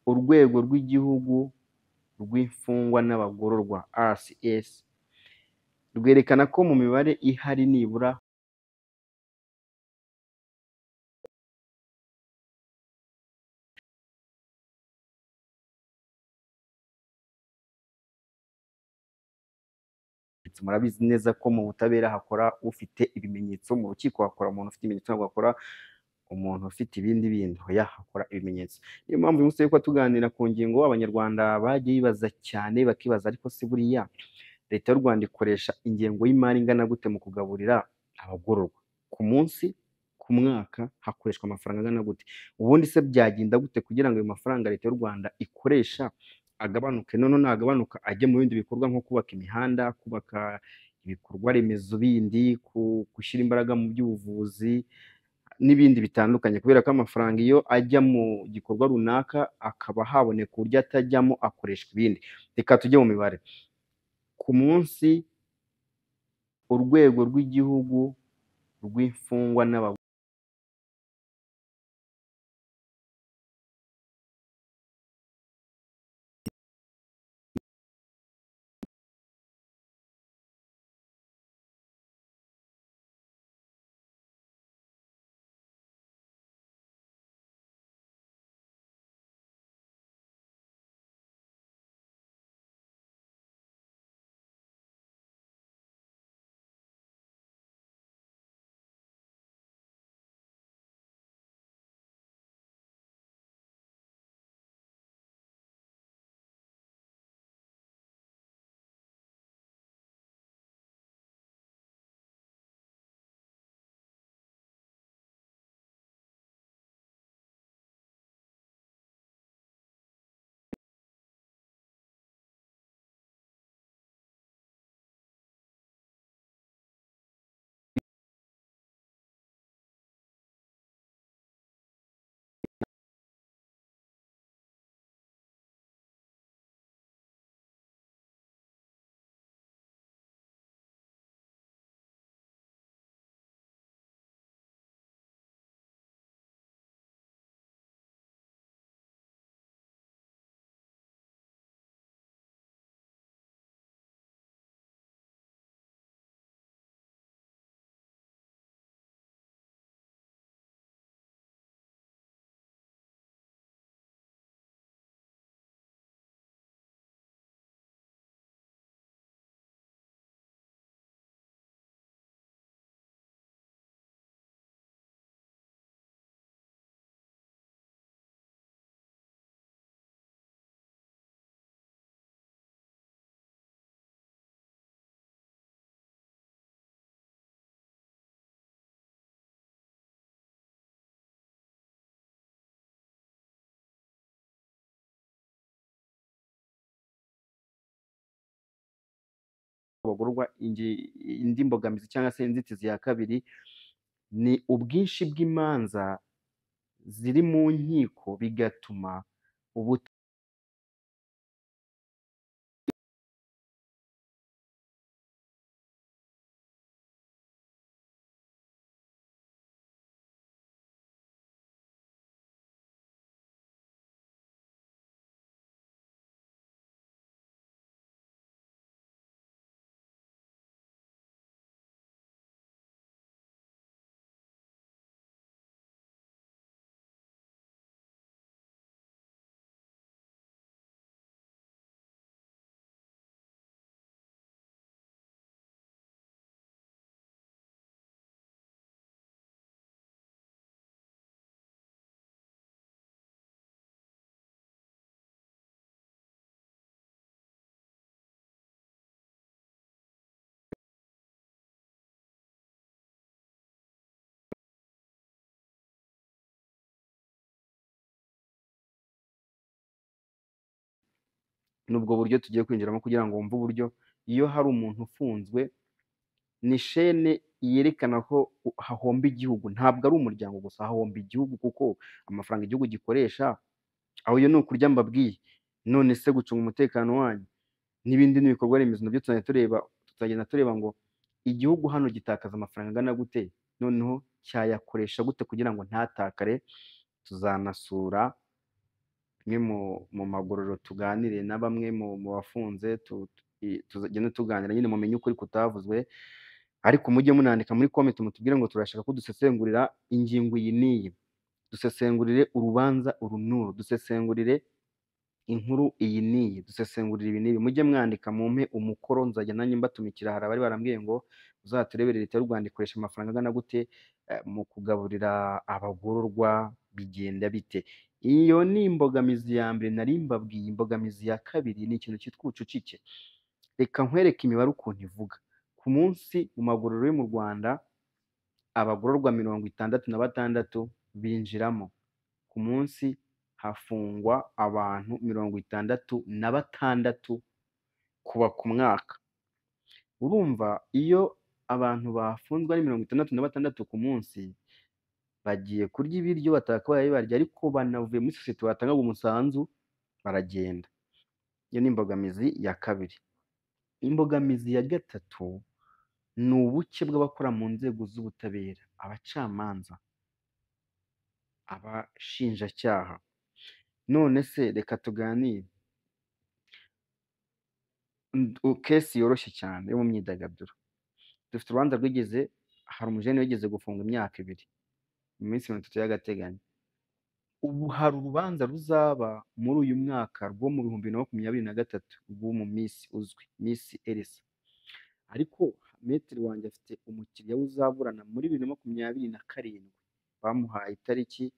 Urwego rw'Igihugu rw'Imfungwa n'Abagororwa RCS rwerekana ko mu mibare ihari nibura murabizi neza ko mu butabera hakora ufite ibimenyetso, mu rukiko hakora umuntu ufite ibimenyetso, ntabwo hakora umuntu ufite ibindi bintu, oya, hakora ibimenyetso. Niyo mpamvu uyu munsi turi kuba tuganira ku ngingo Abanyarwanda bagiye bibaza cyane, bakibaza ariko se buriya Leta y'u Rwanda ikoresha ingengo y'imari ingana gute mu kugaburira abagororwa? Ku munsi, ku mwaka hakoreshwa amafaranga angana gute? Ubundi se byagenda gute kugira ngo ayo mafaranga Leta y'u Rwanda ikoresha agabanuke, noneho nagabanuka ajye mu bindi bikorwa nko kubaka imihanda, kubaka ibikorwa remezo bindi, gushyira imbaraga mu by'ubuvuzi n'ibindi bitandukanye, kubera ko amafaranga iyo ajya mu gikorwa runaka akaba haboneka uburyo atajyamo akoreshwa ibindi. Reka tujye mu mibare. Ku munsi, Urwego rw'Igihugu rw'Imfungwa n'Abagororwa indi mbogamizi cyangwa se inzitizi ya kabiri ni ubwinshi bw'imanza ziri mu nkiko, bigatuma n'ubwo buryo tugiye kwinjiramo kugira ngo wumve uburyo iyo hari umuntu ufunzwe ni shene yerekana ko hahomba igihugu, ntabwo ari umuryango gusa, hahomba igihugu kuko amafaranga igihugu gikoresha aho iyo ni ukurya mbabwiye, none se gucunga umutekano wanyu n'ibindi n'ibikorwa remezo nabyo tuzagenda tureba ngo igihugu hano gitakaza amafaranga angana gute, noneho cyayakoresha gute kugira ngo ntatakare. Tuzanasura Imwe mu magororero tuganire na bamwe mu bafunze, tugende tuganira nyine mumenye ukuri kutavuzwe, ariko mujye munandika muri comment mutubwire ngo turashaka ko dusesengurira ingingo iyi n'iyi, dusesengurire urubanza uru n'uru, dusesengurire inkuru iyi n'iyi, dusesengurire ibi n'ibi. Mujye mwandika mumpe umukoro, nzajya nanjye mbatumikira. Hari abari barambwiye ngo uzaturebere leta y'u Rwanda ikoresha amafaranga angana gute mu kugaburira abagororwa, bigenda bite? Iyo ni imbogamizi ya mbere nari mbabwiye. Imbogamizi ya kabiri ni ikintu cyitwa ubucucike. Reka nkwereke imibare ukuntu ivuga. Ku munsi mu magororero yo mu Rwanda abagororwa 66 binjiramo. Ku munsi hafungwa abantu 66 kuba ku mwaka. Urumva iyo abantu bafunzwe ari 66 ku munsi, bagiye kurya ibiryo batakabaye barya, ariko banavuye muri sosiyete batangaga umusanzu baragenda. Iyo ni imbogamizi ya kabiri. Imbogamizi ya gatatu ni ubuke bw'abakora mu nzego z'ubutabera, abacamanza, abashinjacyaha. None se reka tuganire kesi yoroshye cyane yo mu myidagaduro. Dufite urubanza rwigeze, hari umujene wigeze gufunga imyaka 2 mu minsi 30 y'agateganyo. Ubu hari urubanza ruzaba muri uyu mwaka rwo mu 2023 rw'umu Miss uzwi, Miss Elsa. Ariko metero wanjye afite umukiriya uzaburana muri 2027, bamuhaye itariki.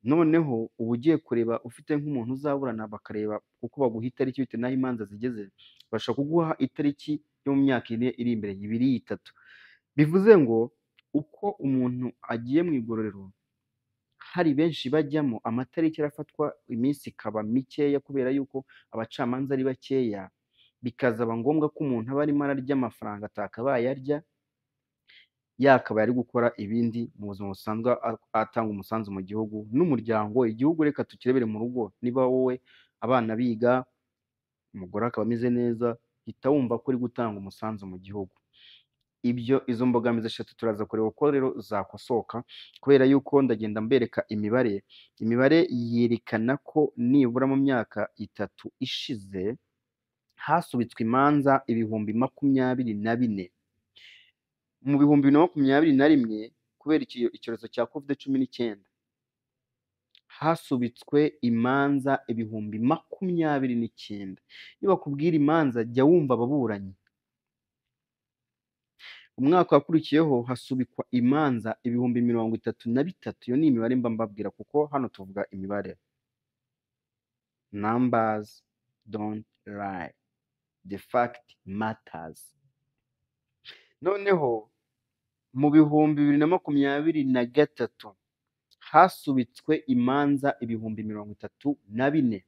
Noneho uba ugiye kureba ufite nk'umuntu uzaburana, bakareba kuko baguha itariki bitewe n'aho imanza zigeze, bashobora kuguha itariki yo mu myaka 4 iri imbere, 2, 3. Bivuze ngo uko umuntu agiye mu igororero hari benshi bajyamo, amatariki arafatwa, iminsi ikaba mikeya kubera yuko abacamanza ari bakeya, bikazaba ngombwa ko umuntu aba arimo ararya amafaranga atakabaye arya, yakabaye ari gukora ibindi mu buzima busanzwe, atanga umusanzu mu gihugu n'umuryango. Igihugu reka tukirebere mu rugo, niba wowe abana biga, umugore akaba ameze neza, hita wumva ko uri gutanga umusanzu mu gihugu. Ibyo izo mbogamizi eshatu turaza kureba uko rero zakosoka, kubera yuko ndagenda mbereka imibare. Imibare yerekana ko nibura mu myaka 3 ishize hasubitswe imanza 24,000. Mu 2021 kubera icyorezo cya COVID-19 hasubitswe imanza 29,000. Iyo bakubwira imanza jya wumva ababuranyi. Umwaka wakurikiyeho hasubikwa imanza 33,000. Iyo ni imibare mba mbabwira kuko hano tuvuga imibare. Numbers don't lie, the fact matters. Noneho mu 2023 hasubitswe imanza 34,000.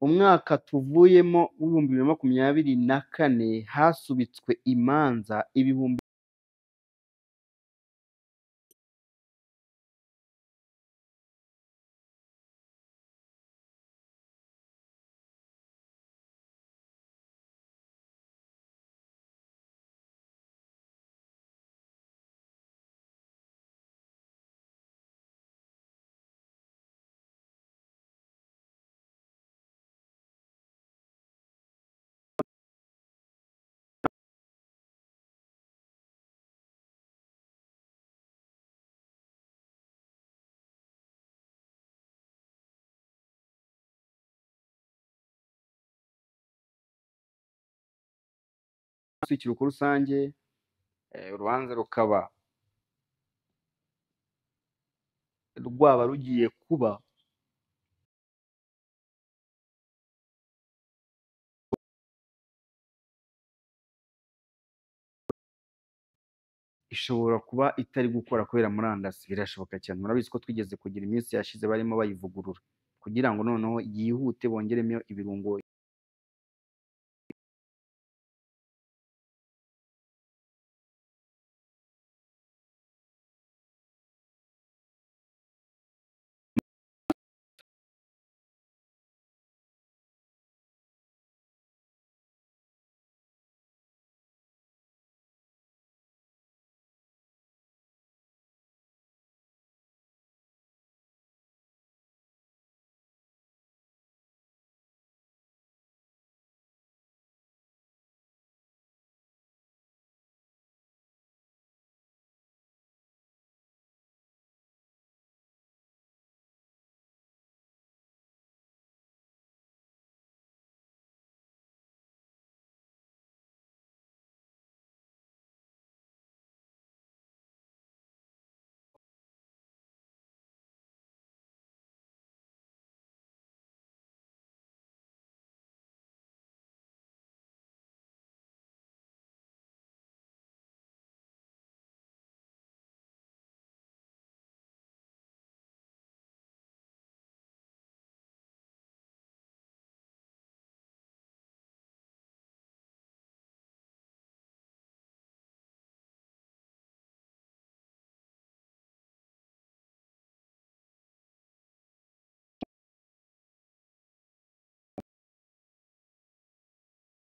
Umwaka tuvuyemo w'2024 hasubitswe imanza ibihumbi ikiruhuko rusange, urubanza rukaba rwaba rugiye kuba ishobora kuba itari gukora kubera murandasi, birashoboka cyane. Murabizi ko twigeze kugira iminsi yashize barimo bayivugurura kugira ngo noneho yihute bongeremo ibirungo.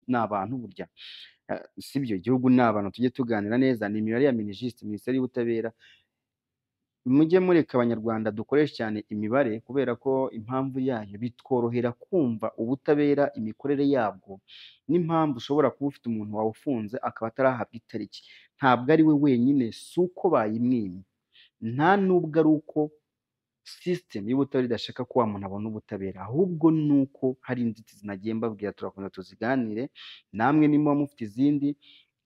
ni abantu burya. Sibyo, igihugu ni abantu, tujye tuganira neza. Ni imibare ya Minijust, Minisiteri y'Ubutabera. Mujye mureka Abanyarwanda dukoreshe cyane imibare, kubera ko impamvu yayo bitworohera kumva ubutabera, imikorere yabwo, n'impamvu ushobora kuba ufite umuntu wawe ufunze akaba atarahabwa itariki. Ntabwo ari we wenyine, si uko bayimwimye, nta n'ubwo ari uko system y'ubutabera idashaka ko wa muntu abona ubutabera, ahubwo ni uko hari inzitizi nagiye mbabwira, turakomeza tuziganire namwe nimba mufite izindi,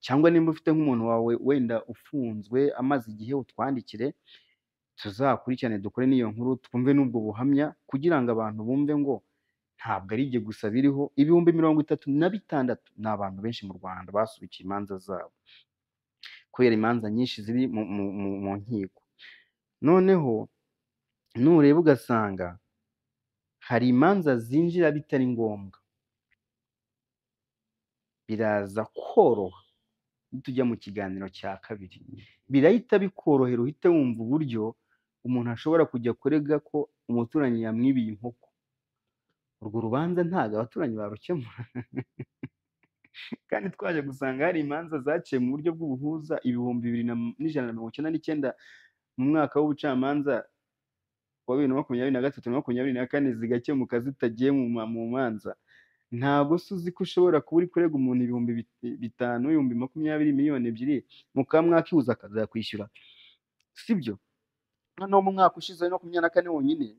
cyangwa nimba ufite nk'umuntu wawe wenda ufunzwe amaze igihe, utwandikire tuzakurikirane, dukore n'iyo nkuru, twumve n'ubwo buhamya, kugira ngo abantu bumve ngo ntabwo ari ibyo gusa biriho. 36,000 ni abantu benshi mu Rwanda basubikiye imanza zabo kubera imanza nyinshi ziri mu nkiko. Noneho nureba ugasanga hari imanza zinjira bitari ngombwa, biraza koroha nitujya mu kiganiro cya kabiri, birahita bikorohera, uhite wumva uburyo umuntu ashobora kujya kurega ko umuturanyi yamwibiye inkoko. Urwo rubanza ntabwo abaturanyi barukemura. Kandi twaje gusanga hari imanza zaciye mu buryo bw'ubuhuza 2199 mu mwaka w'ubucamanza wa 2023 na 24, zigakemuka zitagiye mu manza. Ntabwo se uzi ko ushobora kuba uri kurega umuntu 5000, 20,000, 2,000,000, mukaba mwakihuza akazakwishyura, sibyo? Noneho mu mwaka ushize wa 2024 wonyine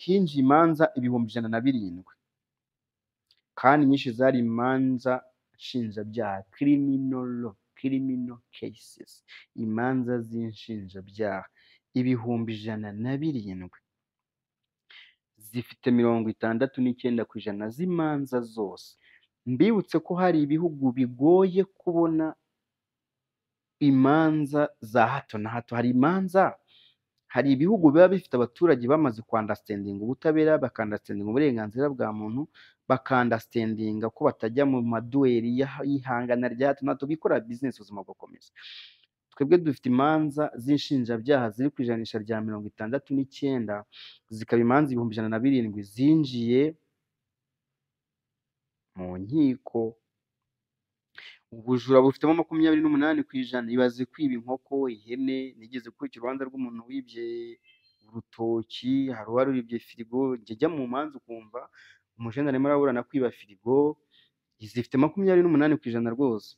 hinjiye imanza 107,000, kandi nyinshi zari imanza nshinjabyaha, criminal law, criminal cases, imanza z'inshinjabyaha 107,000, zifite 69% z'imanza zose. Mbibutse ko hari ibihugu bigoye kubona imanza za hato na hato. Hari imanza, hari ibihugu biba bifite abaturage bamaze kwandastendinga ubutabera, bakandastendinga uburenganzira bwa muntu, bakandastendinga ko batajya mu maduweri y'ihangana rya hato na hato, bikora business, ubuzima bugakomeza. Twebwe dufite imanza z'inshinjabyaha ziri ku ijanisha rya 69, zikaba imanza 107,000 zinjiye mu nkiko. Ubujura bufitemo 28%. Ibaze kwiba inkoko, ihene. Nigeze gukurikira urubanza rw'umuntu wibye urutoki, hari uwari wibye firigo. Njya mu manza ukumva umujene arimo araburana kwiba firigo, zifite 28% rwose.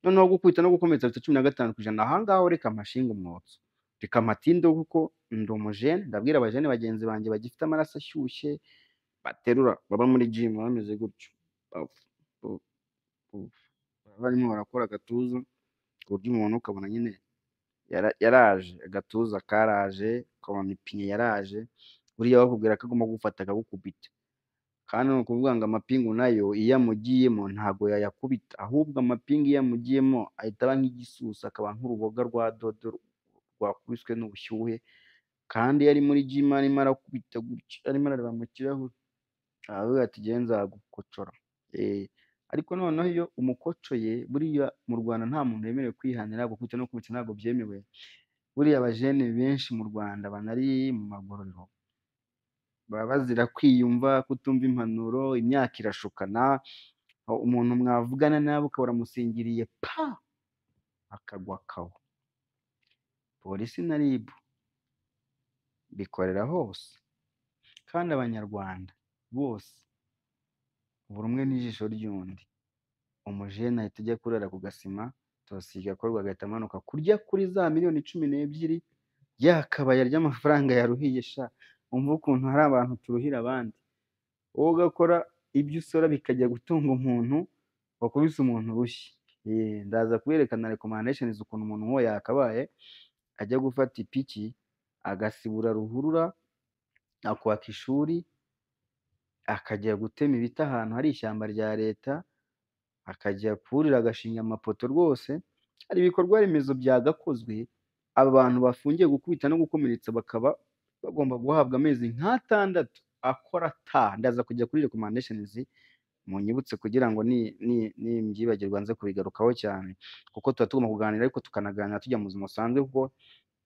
Noneho gukubita no gukomeretsa bifite 15%. Aha ngaho reka mpashinge umwotso, reka mpatinde, kuko ndi umujene. Ndabwira abajene bagenzi banjye bagifite amaraso ashyushye, baterura, baba muri gym bameze gutyo, barimo barakora agatuza, ku buryo umuntu ukabona nyine yaraje, agatuza karaje, ukabona ipine yaraje. Buriya bakubwira ko agomba gufata akagukubita, kandi ni ukuvuga ngo amapingu nayo iyo amugiyemo ntabwo yayakubita, ahubwo amapingu iyo amugiyemo ahita aba nk'igisusa, akaba nk'uruboga rwa dodo rwakubiswe n'ubushyuhe. Kandi iyo ari muri gym arimo arakubita gutya, arimo arareba mu kirahure, aravuga ati njyewe nzagukocora. Ariko noneho iyo umukocoye, buriya mu Rwanda nta muntu wemerewe kwihanira, gukubita no gukubita ntabwo byemewe. Buriya abajene benshi mu Rwanda banari mu magororero baba bazira kwiyumva, kutumva impanuro, imyaka irashukana, umuntu mwavugana nabi ukaba uramusingiriye pa akagwa kawo. Polisi na RIB bikorera hose, kandi Abanyarwanda bose buri umwe n'ijisho ry'undi. Umujene ahita ajya kurara ku gasima, tosiga akorwa, agahita amanuka kurya kuri za 12,000,000, yakabaye arya amafaranga yaruhiye sha. Umva ukuntu hari abantu turuhira abandi, wowe ugakora ibyo usora bikajya gutunga umuntu wakubise umuntu urushyi. Ndaza kuberekana recommendations ukuntu umuntu nk'uwo yakabaye ajya gufata ipiki agasibura ruhurura, akubaka ishuri, akajya gutema ibiti ahantu hari ishyamba rya leta, akajya kurira agashinga amapoto. Rwose hari ibikorwa remezo byagakozwe, aba bantu bafungiye gukubita no gukomeretsa bakaba bagomba guhabwa amezi nk'atandatu akora ataha. Ndaza kujya kuri recommendations, munyibutse kugira ngo nimbyibagirwa nze kubigarukaho cyane, kuko tuba tugomba kuganira ariko tukanaganira tujya mu buzima busanzwe, kuko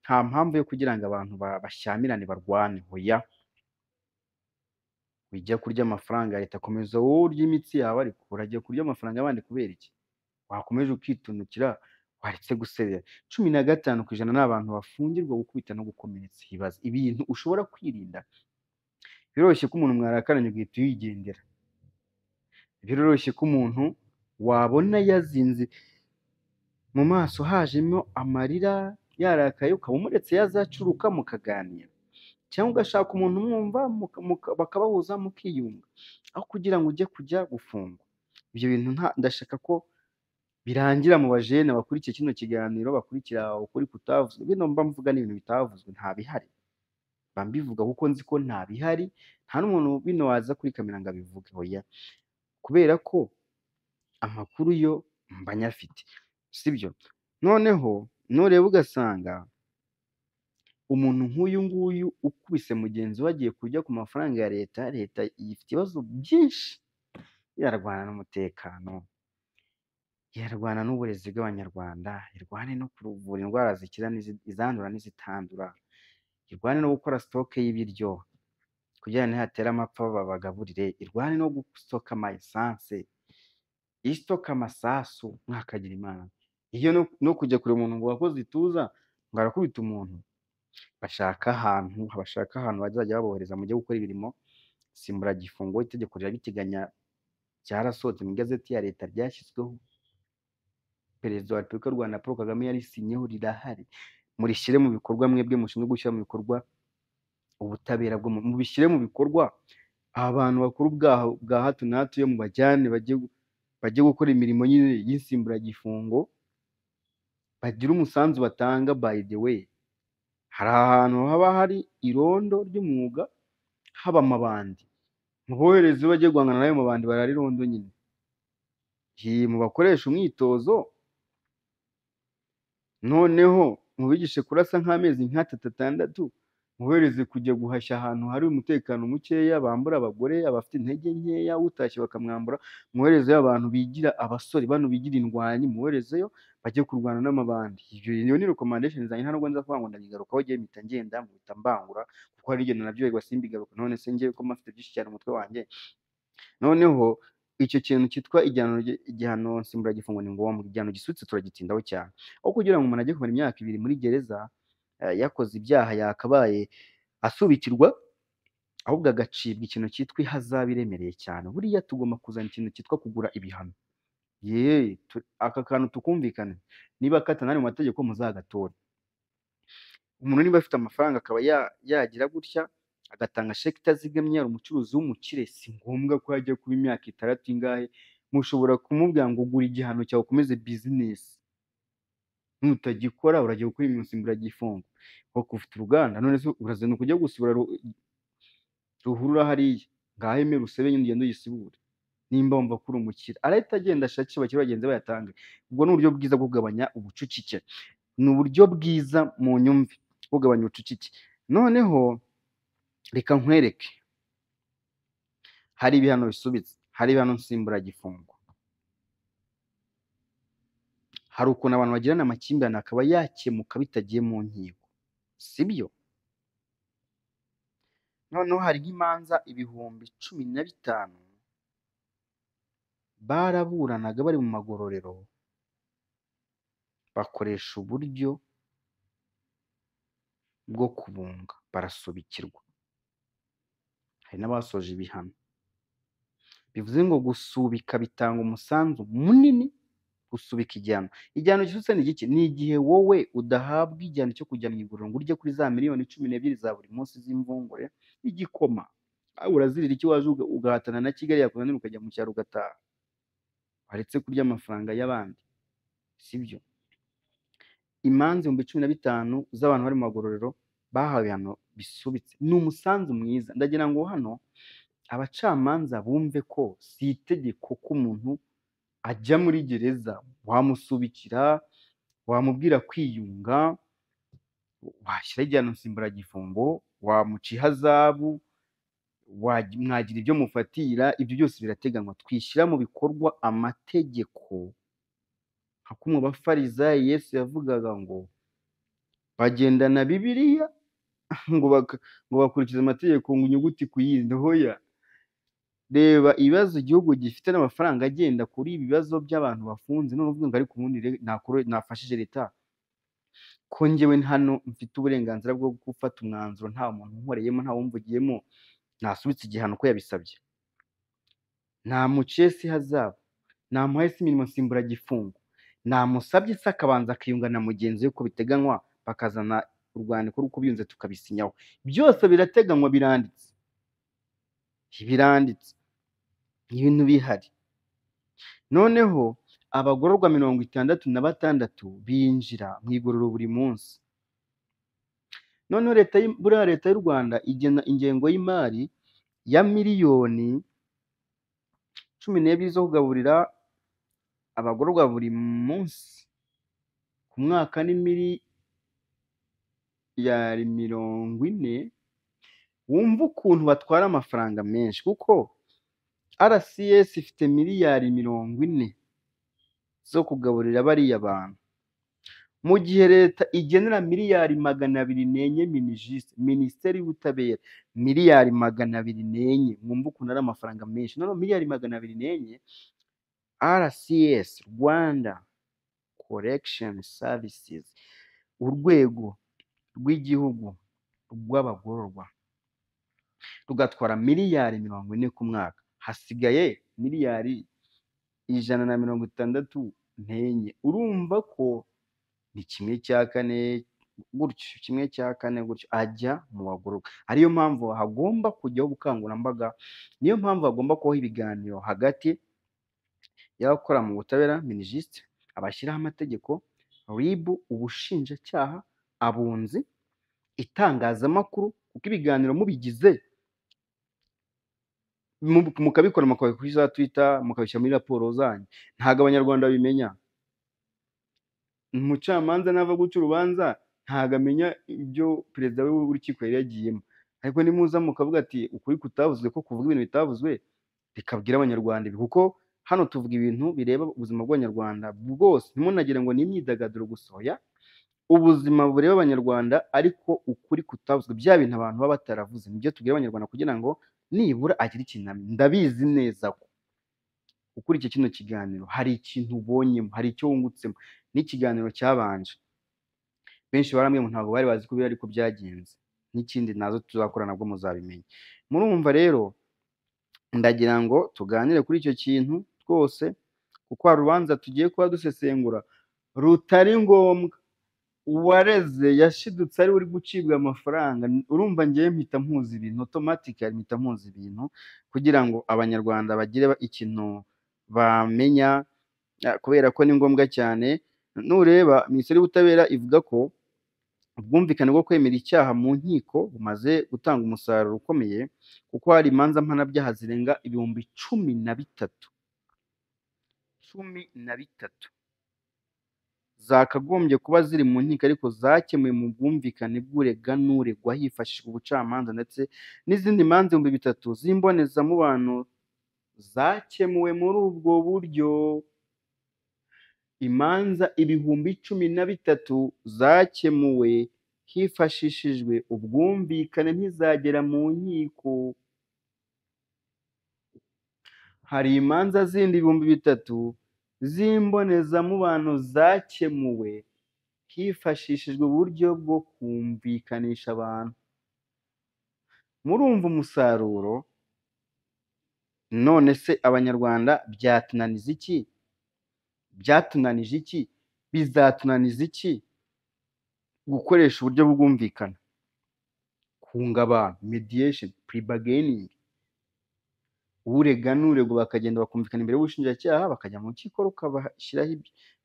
nta mpamvu yo kugira ngo abantu bashyamirane barwane, hoya. Wijya kurya amafaranga ya leta, komeza wowe urya imitsi yawe, ariko urajya kurya amafaranga y'abandi kubera iki? Wakomeje ukitunukira, waretse guserera. 15% ni abantu bafungirwa gukubita no gukomeretsa. Ibaze ibintu ushobora kwirinda. Biroroshye ko umuntu mwarakaranye ugahita uyigendera. Biroroshye ko umuntu wabona yazinze mu maso hajemo amarira yarakaye, ukaba umuretse yazacuruka mukaganira, cyangwa ugashaka umuntu umwumva bakabahuza mukiyunga, aho kugira ngo ujye kujya gufungwa. Ibyo bintu ndashaka ko birangira mu bajene bakurikiye kino kiganiro, bakurikira ukuri kutavuzwe. Bino mba mvuga ni ibintu bitavuzwe, nta bihari. Mba mbivuga kuko nzi ko nta bihari, nta n'umuntu bino waza kuri kamera ngo abivuge, oya, kubera ko amakuru yo mba nyafite, sibyo? Noneho nureba ugasanga umuntu nk'uyu nguyu ukubise mugenzi we agiye kurya ku mafaranga ya leta, leta ifite ibibazo byinshi, irarwana n'umutekano, irarwana n'uburezi bw'Abanyarwanda, irwane no kuvura indwara zikira izandura n'izitandura, irwane no gukora sitoke y'ibiryo kugira ngo nihatera amapfa babagaburire, irwane no gustoka ama esanse, isitoka amasasu, mwakagira Imana. Iyo no kujya kureba umuntu ngo wakoze ituza ngo arakubita umuntu, bashaka ahantu bazajya babohereza mujye gukora imirimo nsimburagifungo. Itegeko rirabiteganya, ryarasohotse mu igazeti ya leta, ryashyizweho, Perezida wa Repubulika y'u Rwanda Paul Kagame yarisinyeho, rirahari. Murishyire mu bikorwa, mwebwe mushinzwe gushyira mu bikorwa ubutabera bwo mubishyire mu bikorwa. Abantu bakora ubwaha bwa hato na hato iyo mubajyane bajye gukora imirimo nyine y'insimburagifungo, bagire umusanzu batanga. By the way, hari ahantu haba hari irondo ry'umwuga, haba amabandi, mubohereze bajye guhangana n'ayo mabandi, barara irondo nyine. Mubakoresha umwitozo, noneho mubigishe kurasa nk'amezi nk'atatu atandatu, mubohereze kujya guhashya ahantu hari umutekano mukeya, bambura abagore, abafite intege nkeya, utashye bakamwambura. Mwoherezeyo abantu bigira abasore, bano bigira indwanyi, muboherezeyo bajye kurwana n'amabandi. Ibyo ni recommendation zanjye, nta nubwo nza kuvuga ngo ndabigarukaho, ngiye mpita ngenda mpita mbangura, kuko hari igihe nabyo simbigaruka. None se ngewe ko mfite byinshi cyane umutwe wanjye. Noneho icyo kintu cyitwa igihano nsimburagifungo ni ngombwa. Igihano gisubitse turagitindaho cyane, aho kugira ngo umuntu ajye kumara imyaka 2 muri gereza yakoze ibyaha yakabaye asubikirwa, ahubwo agacibwa ikintu cyitwa ihazabu iremereye cyane. Buriya tugomba kuzana ikintu cyitwa kugura ibihano. Aka kantu tukumvikane, niba katanari mu mategeko muzagatora. Umuntu niba afite amafaranga akaba yagira gutya agatanga sheke itazigamye, ari umucuruzi w'umukire, si ngombwa ko yajya kuba imyaka 6 ingahe. Mushobora kumubwira ngo gura igihano cyawe ukomeze bizinesi, nutagikora urajya gukora imirimo nsimburagifungo. Kuko ufite uruganda, none se urazinduka ujya gusibura ruhurura hariya, ngaho emera usebe nyine ugende uyisibure. Nimba wumva ko uri umukire, arahita agenda ashakishe abakire bagenzi bayatange. Ubwo ni uburyo bwiza bwo kugabanya ubucucike, ni uburyo bwiza mu nyumve bwo kugabanya ubucucike. Noneho reka nkwereke, hari ibihano bisubitse, hari ibihano nsimburagifungo, hari ukuntu abantu bagirana amakimbirane akaba yakemuka bitagiye mu nkiko, sibyo? Noneho hari nk'imanza 15,000 baraburanaga bari mu magororero, bakoresha uburyo bwo kubunga, barasubikirwa. Hari n'abasoje ibihano. Bivuze ngo gusubika bitanga umusanzu munini. Gusubika igihano, igihano gisutse ni igiki? Ni igihe wowe udahabwa igihano cyo kujya mu iguriro ngo urye kuri za miliyoni 12 za buri munsi z'imvungure igikoma. Urazirira icyo waje ugahatana na Kigali yakunanira ukajya mu cyaro ugataha, waretse kurya amafaranga y'abandi, sibyo? Imanza 15,000 z'abantu bari mu magororero bahawe ibihano bisubitse ni umusanzu mwiza. Ndagira ngo hano abacamanza bumve ko si itegeko ko umuntu ajya muri gereza, wamusubikira, wamubwira kwiyunga, washyira igihano nsimburagifungo, wamuca ihazabu, mwagira ibyo mufatira, ibyo byose birateganywa. Twishyira mu bikorwa amategeko nka kumwe abafarizayi Yesu yavugaga ngo bagendana Bibiliya ngo bakurikiza amategeko ngo inyuguti ku yindi. Hoya, Reba ibibazo igihugu gifite n'amafaranga agenda kuri ibi bibazo by'abantu bafunze, none uvuga ngo ariko ubundi nafashije leta, ko njyewe hano mfite uburenganzira bwo gufata umwanzuro nta muntu unkoreyemo, nta wumvugiyemo, nasubitse igihano ko yabisabye, namuciye se ihazabu, namuhaye se imirimo nsimburagifungo, namusabye se akabanza akiyunga na mugenzi we ko biteganywa, bakazana urwandiko rw'uko biyunze tukabisinyaho. Byose birateganywa, biranditse, biranditse, ibintu bihari. Noneho abagororwa 66 binjira mu igororero buri munsi. Noneho buriya leta y'u Rwanda igena ingengo y'imari ya miliyoni 12 zo kugaburira abagororwa buri munsi. Ku mwaka ni miliyari 40. Wumva ukuntu batwara amafaranga menshi, kuko RCS ifite miliyari 40 zo kugaburira bariya bantu, mu gihe leta igenera miliyari 204 Minijust, Minisiteri y'Ubutabera, miliyari 204. Mwumva ukuntu ari amafaranga menshi. Noneho miliyari 204 RCS, Rwanda Correction Services, urwego rw'igihugu rw'abagororwa, rugatwara miliyari 40 ku mwaka, hasigaye miliyari 164. Urumva ko ni 1/4 gutyo, 1/4 gutyo ajya mu bagororwa. Ariyo mpamvu hagomba kujyaho ubukangurambaga, niyo mpamvu hagomba kubaho ibiganiro hagati y'abakora mu butabera, Minijust, abashyiraho amategeko, RIB, ubushinjacyaha, abunzi, itangazamakuru, kuko ibiganiro mubigize mukabikora, mukabikora kuri za Twitter, mukabishyira muri raporo zanyu, ntabwo Abanyarwanda babimenya. Umucamanza nava guca urubanza ntabwo amenya ibyo perezida w'urukiko yari yagiyemo, ariko nimuza mukavuga ati ukuri kutavuzwe, ko kuvuga ibintu bitavuzwe, bikabwira Abanyarwanda ibi, kuko hano tuvuga ibintu bireba ubuzima bw'Abanyarwanda bwose. Ntimunagire ngo ni imyidagaduro gusa, oya, ubuzima bureba Abanyarwanda, ariko ukuri kutavuzwe, bya bintu abantu baba bataravuze, nibyo tubwira Abanyarwanda kugira ngo nibura agire ikintu amenya. Ndabizi neza ko ukurikiye kino kiganiro hari ikintu ubonyemo, hari icyo wungutsemo. N'ikiganiro cyabanje benshi barambwiye ngo ntabwo bari bazi ko biri, ariko byagenze. N'ikindi nazo tuzakora nabwo muzabimenya. Murumva rero, ndagira ngo tuganire kuri icyo kintu twose, kuko hari urubanza tugiye kuba dusesengura rutari ngombwa. Uwareze yashidutse ari uri gucibwa amafaranga. Urumva ngewe mpita mpuza ibintu automatically, mpita mpuza ibintu kugira ngo Abanyarwanda bagire ikintu bamenya, kubera ko ni ngombwa cyane. Nureba Minisiteri y'Ubutabera ivuga ko ubwumvikane bwo kwemera icyaha mu nkiko bumaze gutanga umusaruro ukomeye, kuko hari imanza mpanabyaha zirenga 13,000, 13 zakagombye kuba ziri mu nkiko, ariko zakemuwe mu bwumvikane bw'urega n'uregwa hifashishijwe ubucamanza, ndetse n'izindi manza 3000 z'imbonezamubano zakemuwe muri ubwo buryo. Imanza 13,000 zakemuwe hifashishijwe ubwumvikane ntizagera mu nkiko. Hari imanza zindi 3000 z'imbonezamubano zakemuwe hifashishijwe uburyo bwo kumvikanisha abantu. Murumva umusaruro. None se Abanyarwanda byatunaniza iki? Byatunanije iki? Bizatunaniza iki gukoresha uburyo bwumvikana, kunga abantu, mediation, pre-bargaining, urega n'uregwa bakagenda bakumvikana imbere y'ubushinjacyaha, bakajya mu rukiko rukabashyiraho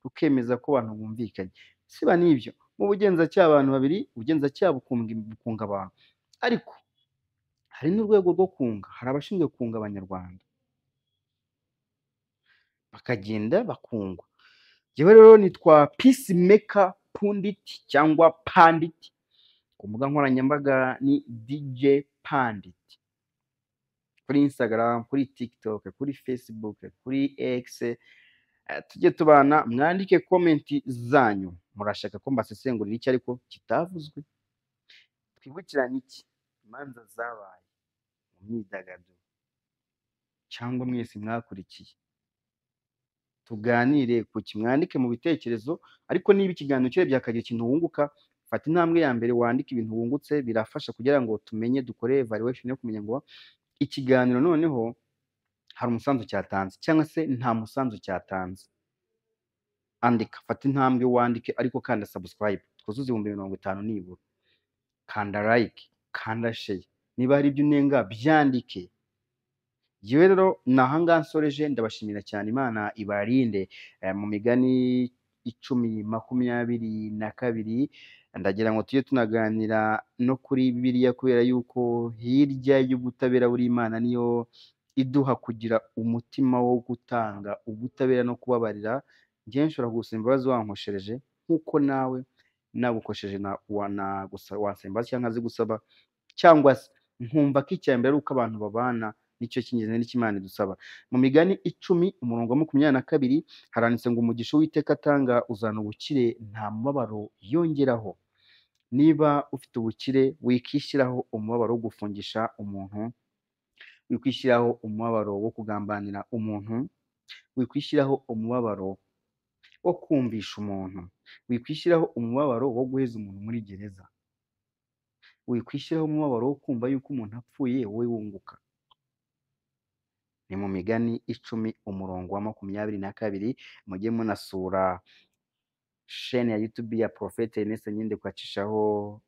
rukemeza ko abantu bumvikanye. Siba n'ibyo, mu bugenzacyaha abantu babiri, ubugenzacyaha bukunga abantu, ariko hari n'urwego rwo kunga, hari abashinzwe kunga Abanyarwanda bakagenda bakungwa. Njyewe rero nitwa Peacemaker Pundit cyangwa Pandit, ku mbuga nkoranyambaga ni DJ Pandit, kuri Instagram, kuri TikTok, kuri Facebook, kuri X. Tujye tubana, mwandike comment zanyu, murashaka ko mbasesengurira iki ariko kitavuzwe. Twibukiranye iki? Imanza zabaye mu myidagaduro. Cyangwa mwese mwakurikiye? Tuganire ku ki? Mwandike mu bitekerezo, ariko niba ikiganiro kirebye hakagira ikintu wunguka, fata intambwe ya mbere wandike ibintu wungutse, birafasha kugira ngo tumenye, dukore evaluation yo kumenya ngo ikiganiro noneho hari umusanzu cyatanze cyangwa se nta musanzu cyatanze. Andika, fata intambwe wandike, ariko kanda subscribe twuzuze 50,000 nibura, kanda like, kanda share, niba hari ibyo unenga byandike. Njyewe rero ni ahangaha nsoreje, ndabashimira cyane, Imana ibarinde. Mu migani 10:22 ndagira ngo tujye tunaganira no kuri Bibiliya, kubera yuko hirya y'ubutabera buri Imana niyo iduha kugira umutima wo gutanga ubutabera no kubabarira. Njyewe nshobora kugusaba imbabazi wankoshereje, nk'uko nawe nagukosheje wansaba imbabazi cyangwa nkazigusaba, cyangwa se nkumva ko icya mbere ari uko abantu babana, nicyo cy'ingenzi n'icyo Imana idusaba. Mu migani 10 umurongo wa 22 haranditse ngo umugisha Uwiteka atanga uzana ubukire, nta mubabaro yongeraho. Niba ufite ubukire wikishyiraho umubabaro wo gufungisha umuntu, wikwishyiraho umubabaro wo kugambanira umuntu, wikwishyiraho umubabaro wo kumvisha umuntu, wikwishyiraho umubabaro wo guheza umuntu muri gereza, wikwishyiraho umubabaro wo kumva yuko umuntu apfuye wowe wunguka. Ni mu migani 10 umurongo wa 22. Mujye munasura shene ya YouTube ya Prophet Ernest Nyinde, kwacishaho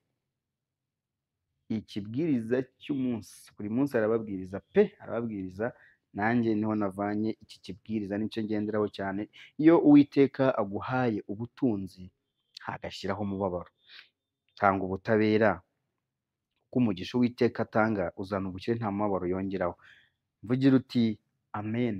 ikibwiriza cy'umunsi. Buri munsi arababwiriza pe, arababwiriza. Nanjye niho navanye iki kibwiriza, nicyo ngenderaho cyane. Iyo Uwiteka aguhaye ubutunzi ntagashyiraho umubabaro, tanga ubutabera, kuko umugisha Uwiteka atanga uzana ubukire, nta mubabaro yongeraho. Mvugira uti amen.